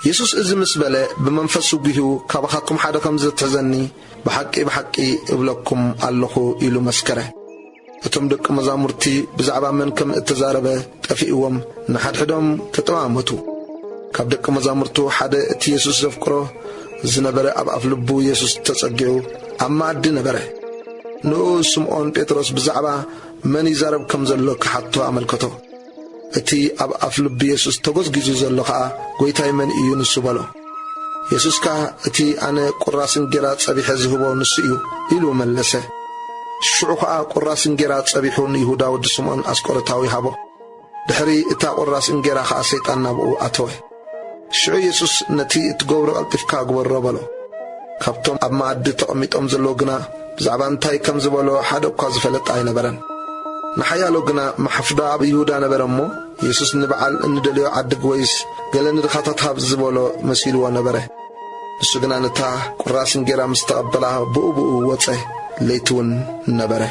የሱስ እዚ ምስ በለ፣ ብመንፈሱ ጒሁ፣ "ካባኻትኩም ሓደ ከም ዘትሕዘኒ፣ ብሓቂ፣ ብሓቂ እብለኩም ኣለኹ" ኢሉ መስከረ። እቶም ደቂ መዛሙርቲ ብዛዕባ መን ከም እተዛረበ ጠፊእዎም፣ ንሓድሕዶም ተጠማመቱ። ካብ ደቂ መዛሙርቱ ሓደ፣ እቲ የሱስ ዘፍቅሮ ዝነበረ፣ ኣብ ኣፍ ልቡ የሱስ ተጸጊዑ ኣብ መኣዲ ነበረ። ንኡ ስምዖን ጴጥሮስ ብዛዕባ መን ይዛረብ ከም ዘሎ ክሓቶ ኣመልከቶ። እቲ ኣብ ኣፍ ልቢ የሱስ ተጎዝጒዙ ዘሎ ኸኣ፣ "ጐይታይ መን እዩ ንሱ?" በሎ። የሱስ ከኣ፣ "እቲ ኣነ ቁራስ እንጌራ ጸቢሐ ዝህቦ ንሱ እዩ" ኢሉ መለሰ። ሽዑ ኸኣ ቁራስ እንጌራ ጸቢሑ ንይሁዳ ወዲ ስምዖን ኣስቆሮታዊ ሃቦ። ድሕሪ እታ ቁራስ እንጌራ ኸኣ ሰይጣን ናብኡ ኣተወ። ሽዑ የሱስ፣ "ነቲ እትገብሮ ቀልጢፍካ ግበሮ" በሎ። ካብቶም ኣብ መኣዲ ተቐሚጦም ዘለዉ ግና ብዛዕባ እንታይ ከም ዝበሎ ሓደ እኳ ዝፈለጠ ኣይነበረን። ንሓያሎ ግና፣ "ማሕፍዳ ኣብ ይሁዳ ነበረ እሞ፣ የሱስ ንበዓል እንደልዮ ዓድግ ወይስ ገለ ንድኻታት ሃብ" ዝበሎ መሲልዎ ነበረ። ንሱ ግና ነታ ቁራስ እንጌራ ምስ ተቐበላ ብኡ ብኡ ወጸ፣ ለይቲ እውን ነበረ።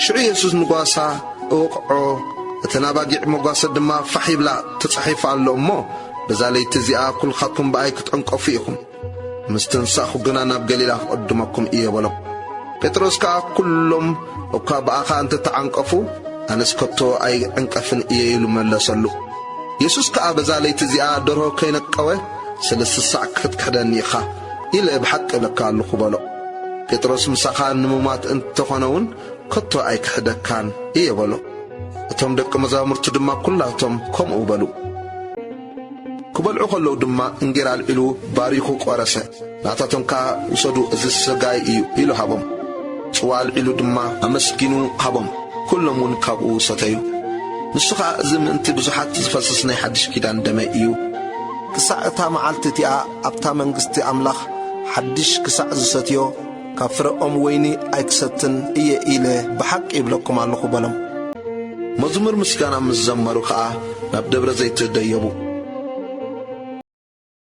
ሽዑ የሱስ ንጓሳ እወቕዖ፣ እተን ኣባጊዕ መጓሰ ድማ ፋሕ ይብላ፣ ተጻሒፉ ኣሎ እሞ፣ "በዛ ለይቲ እዚኣ ኵልኻትኩም ብኣይ ክትዕንቀፉ ኢኹም፣ ምስ ትንሳእኹ ግና ናብ ገሊላ ክቕድመኩም እየ" በሎ። ጴጥሮስ ከኣ፣ "ኵሎም እኳ ብኣኻ እንተ ተዓንቀፉ፣ ኣነስ ከቶ ኣይዕንቀፍን እየ" ኢሉ መለሰሉ። የሱስ ከኣ፣ "በዛ ለይቲ እዚኣ ደርሆ ከይነቀወ፣ ሰለስተ ሳዕ ክትክሕደኒ ኢኻ" ኢለ ብሓቂ እብለካ ኣለኹ በሎ። ጴጥሮስ፣ "ምሳኻ ንሙማት እንተኾነ እውን ከቶ ኣይክሕደካን እየ" በሎ። እቶም ደቂ መዛሙርቱ ድማ ኵላቶም ከምኡ በሉ። ክበልዑ ከለዉ ድማ እንጌራ ኣልዒሉ ባሪኹ ቈረሰ። ናታቶም ከኣ፣ "ውሰዱ፣ እዚ ስጋይ እዩ" ኢሉ ሃቦም። ጽዋ ኣልዒሉ ድማ ኣመስጊኑ ሃቦም። ኵሎም እውን ካብኡ ሰተዩ። ንሱ ኸኣ፣ "እዚ ምእንቲ ብዙሓት ዝፈስስ ናይ ሓድሽ ኪዳን ደመይ እዩ። ክሳዕ እታ መዓልቲ እቲኣ ኣብታ መንግስቲ ኣምላኽ ሓድሽ ክሳዕ ዝሰትዮ፣ ካብ ፍረ ኦም ወይኒ ኣይክሰትን እየ ኢለ ብሓቂ ይብለኩም ኣለኹ" በሎም። መዝሙር ምስጋና ምስ ዘመሩ ኸኣ ናብ ደብረ ዘይት ደየቡ።